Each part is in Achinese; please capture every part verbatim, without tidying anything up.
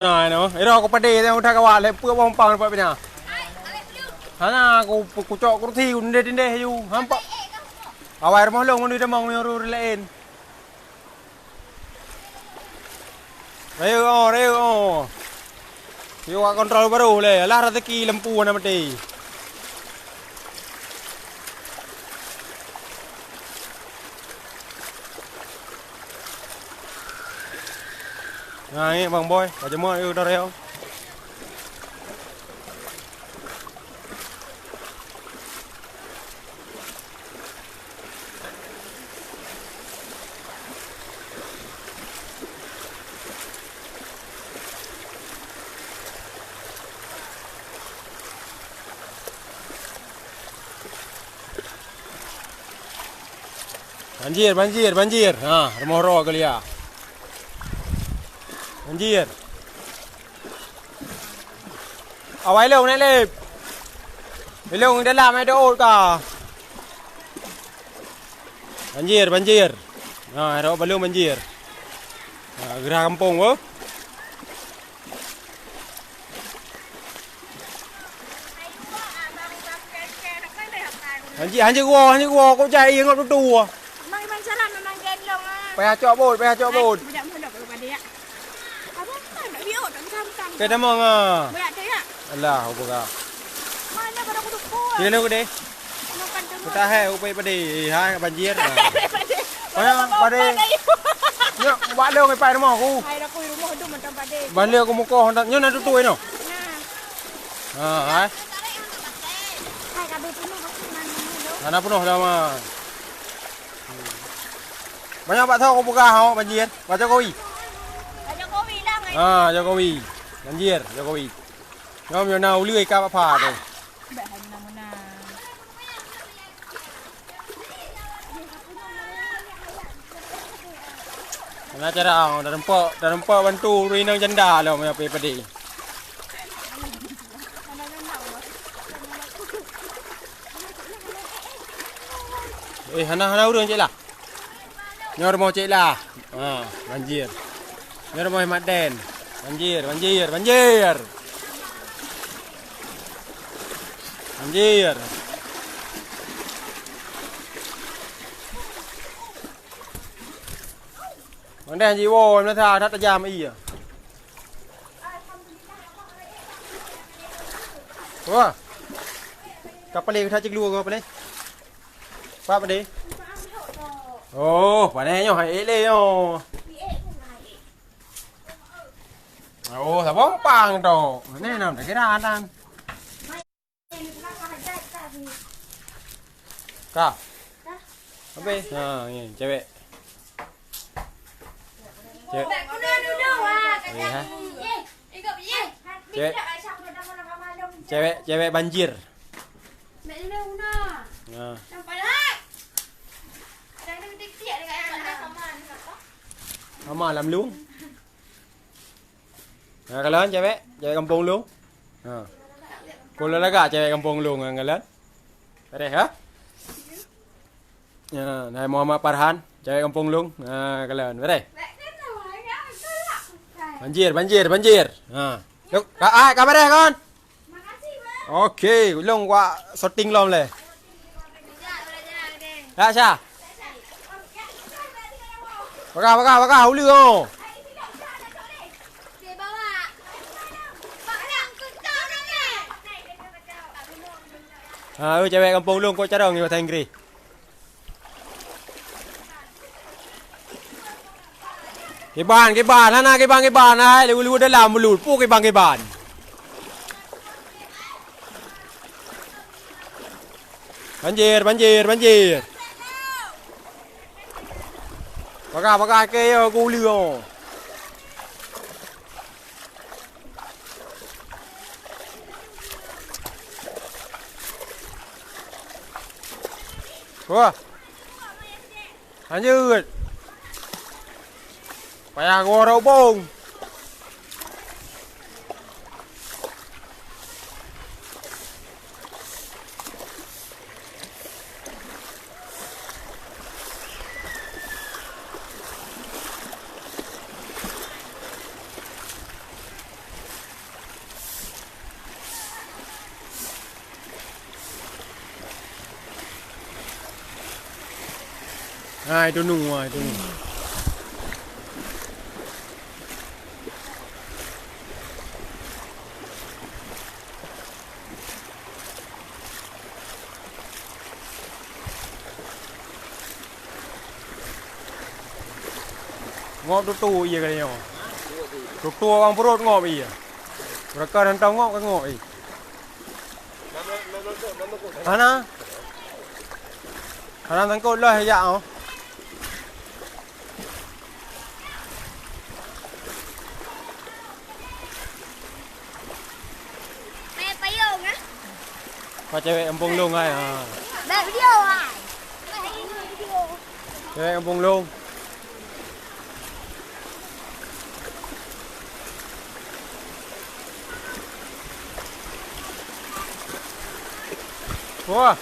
Na, no. Iro ku padé teuh udah kawa lé pue bompang dapat pina. Hana ku, ku cok kursi ku tindeh-tindeh ju. Hampa. Awai rumoh long meunuri tamong meunuri laén. Rayeuk oh, rayeuk oh. Yuk wak kontrol baru lé. Alah rezeki lampu hana mati. Nah, ni Bang Boy, ka jeuet yuk dari. Banjir, banjir, banjir. Ha, rumoh roe keuliah. Banjir. Awai long naik lip. Long dalam ai doot ka. Banjir, banjir. Ha, rot balum banjir. Ha, gerah kampung tu. Hanji, hanji gua, hanji gua, kok jai ingat tu tu. Memang, memang salah, memang gendong ah. Payah cok bot, payah cok bot. Budak muda kalau pada ya. Abang kan nak biok tak gampang. Kita mau ngah. Budak tu ya. Alah, apa kah? Mana pada kudu kuat. Sini aku deh. Makan tu. Kita hai upai padi, hai banjir. Padi. Payah padi. Nyo, bak leo ngai pai rumah aku. Hai aku rumah tu macam padi. Balik aku mukoh, nyo nak tutup ino. Nah. Ha, hai. Hai, kabeh penuh pasti mana tu. Mana penuh dah mah. Banyak bak tau aku peugah awak banjir. Bak Jokowi. Bak Jokowi lah, ngai. Ha, Jokowi. Banjir, Jokowi. Nyom yo na uleu ka bak pha tu. Bak hai mena-mena. Mana cara dah nampak, dah nampak bantu ureueng inong janda lah punya padi. Eh, hana, hana ureueng cek lah. Nyoe rumoh cek lah. Ha, banjir. Nyoe rumoh Mat Den. Banjir, banjir, banjir. Banjir. Mandeh jiwoe meunasah that tajam ié. Wah. Ka paleng that ciglu ka paleng. Pak padé? Oh, padé nyoe hai ék lé nyoe. Oh, saboh pang tu. Ni nam dah kira dan. Ka. Habis. Ha, ni cewek. Cewek. Ni, ha. Cewek. Cewek, cewek banjir. Ha. Mama lam lung. Ha, kalon cewek, cewek kampung lung. Ha. Pula lagak cewek kampung lung ngon kalon. Beres, ha? Ya, nai Muhammad Farhan, cewek kampung lung. Ha, kalon. Beres. Banjir, banjir, banjir. Ha. Yuk, ka, ah, ka beres kon. Oke, ulong wak syuting lom leh. Ya, Sya. Pakai, pakai, pakai, ulu oh. Ha, oi, cewek kampung lung kok carong ni bahasa Inggris. Kiban, kiban, hana kiban, kiban, hai, lewu-lewu dalam mulut, pu kiban, kiban. Banjir, banjir, banjir. Pakai, pakai ke yo, ku ulu. Wah. Lanjut. Payah gua robong. Ha, itu nu, ha, itu nu. Ngop tutu ié kali nyoe. Tutu awang pruet ngop ié. Meureuka hantom ngop ka ngop ié. Hana. Hana tangkot lah jak oh. Main payung ah. Kau cewek kampung Long ai ha. Buat video ai. Buat video. Cewek kampung Long. Wah.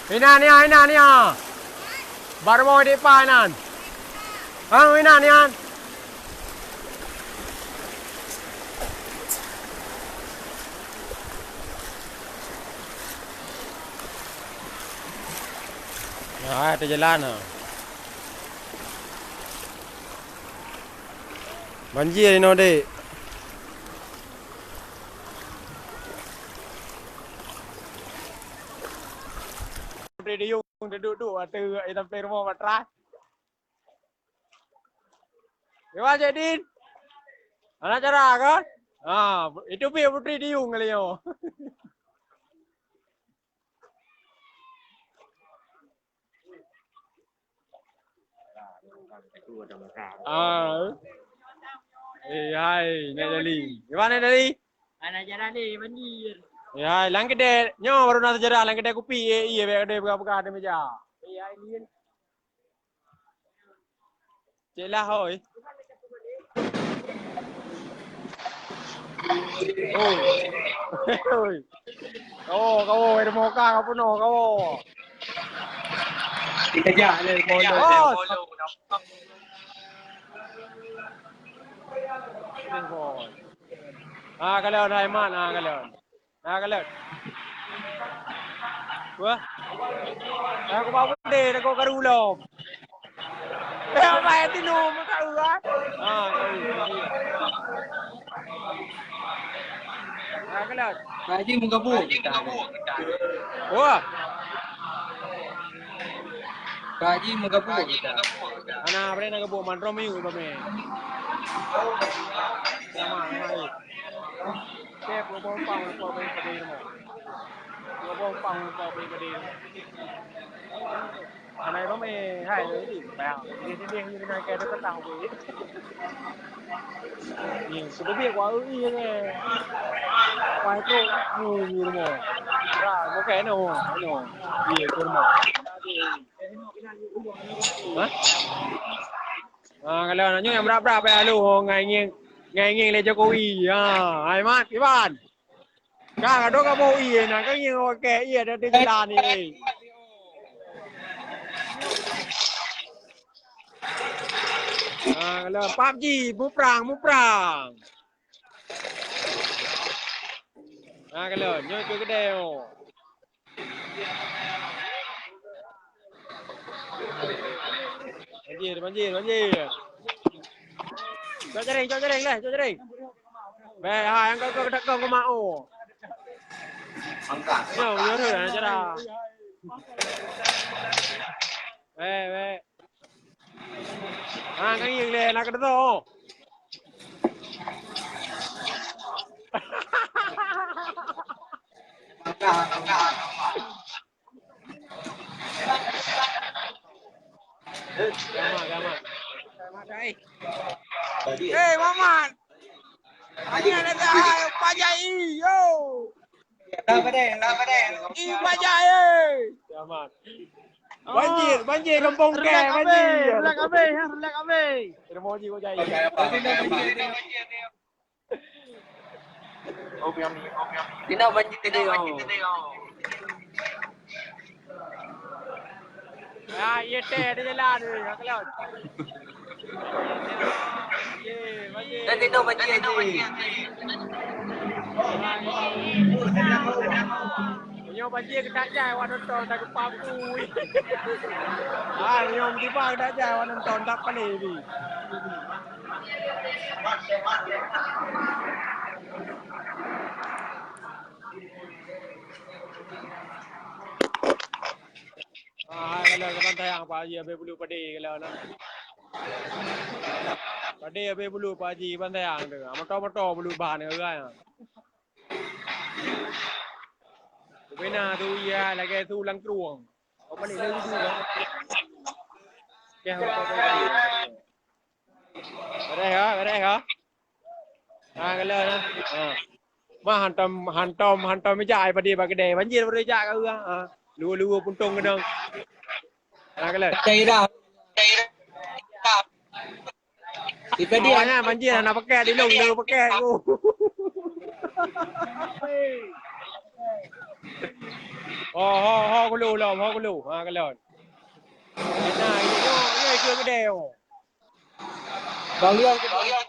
Inan nia, inan nia. Baru mau dipa inan. Hang inan nian. Nah, ada jalan ah. Banjir inoe, dek. Putri Diyung duduk-duduk ateueh sampai rumoh matras. Iwan Cik Din. Anak cara kan? Ha, itu pih Putri Diyung kali nyoe. Ah. Eh, hai, Nek Dali. Di mana, Dali? Anak jalan ni, banjir. Eh, hai, lam keudè. Nyoe baru na seujarah, lam keudè kupi, eh, iya, bèk ada peugah-peugah di meja. Eh, hai, ni. Cek lah, hoi. Oi. Oi. Kawo, kawo, ada muka kau penuh, kawo. Dikejar le, follow. Oh. Ah, kalau ada Aiman, ah, kalau. Nah, kalon. Wah. Aku bawa deh, aku karu lom. Eh, apa yang tinu, maka urat? Ah, karu. Nah, kalon. Pak Haji meugabu. Wah. Pak Haji meugabu. Ana, apa nak gabu? Mandrom yuk, Bame. Sama, sama yuk. Oke, puluh pompang, puluh pompang, puluh pompang, puluh pompang. Anak itu meh, hai, tu, tu. Bayang. Dia, dia, dia, dia, dia, dia, dia, dia, dia. Ni, sudah biar gua ui, ni. Wah, itu, ni, ni, rumah. Ra, bukan, no, no. Iya, itu rumah. Hah? Ah, kalau nak nyoe yang berat-berat payah lu, oh, ngai ngieng, ngai ngieng lé Jokowi. Ha, hai mat, Iban. Ka, ka dong ka bau ie na, ka ngieng oke, ie ada di jalan ni. Ah, kalau pap ji, muprang, muprang. Ah, kalau nyoe tu kedai, oh. Banjir, banjir, banjir. Cok jaring, cok jaring lah, cok jaring. Beh, ha, yang kau, kau, kau, kau mau. Angkat. Yo, yo, yo, cara. Beh, beh. Ha, kau yang le, nak kena tu. Gamak, gamak. Eh, Mamat. Ini ada dah pajai, yo. Ih, pajai, eh. Gamak. Banjir, banjir, kampung ke, banjir. Relax abis, relax abis. Terima kasih, Bang Jai. Dina banjir tadi, oh. Ah, iya teh, ada jalan tu, nak keluar. Banjir, banjir. Tadi tu banjir tadi. Nyoe banjir keutat jai awak nonton, dak geupapu. Ah, nyoe tiba keutat jai awak nonton, dak paleng bi. Ah, hai, kalau ke Bantayang, Pak Haji, habis bulu padé kalau na. Padé habis bulu Pak Haji Bantayang tu. Moto-moto bulu ban ke orang. Bubena tu ya lagèe tu lam krueng. Apa ni lagi tu? Okey, apa tu? Beres ya, beres ya. Ha, kalau na. Ha. Mah hantom, hantom, hantom meja ai padé bak keudè. Banjir baru jak ka urang. Ha. Luwa-luwa puntong keudong. Ha, kalau. Cai dah. Cai dah. Ipedi awaknyan banjir hana pakai dilong, dilong pakai aku. Oh, ho, ho kulu lom, ho kulu. Ha, kalon. Nah, ini yo, yo ikut gede yo. Bang Yos, Bang Yos.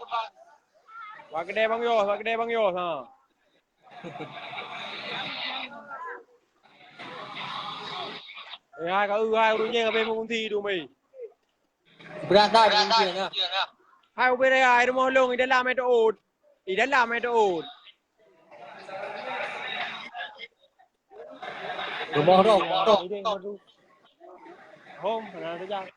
Wak gede Bang Yos, wak gede Bang Yos, ha. Ya, kau hai urang nyang habis mengungsi tu, mei. Brat that, brat that. Hai ubé raya, hai rumoh long, i dalam ai teuôt. I dalam ai teuôt. Rumoh dong, rumoh dong. Hom, nah, tu jang.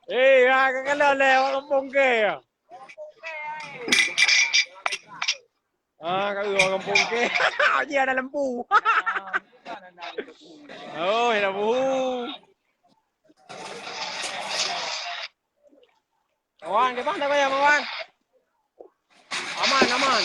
Eh, ha, ka kalon lé, awak gampông ke? Ah, ka ureueng gampông ke. Jih ada lampu. Oh, ada lampu. Wan, ke bang dah bayar, Wan? Aman, aman.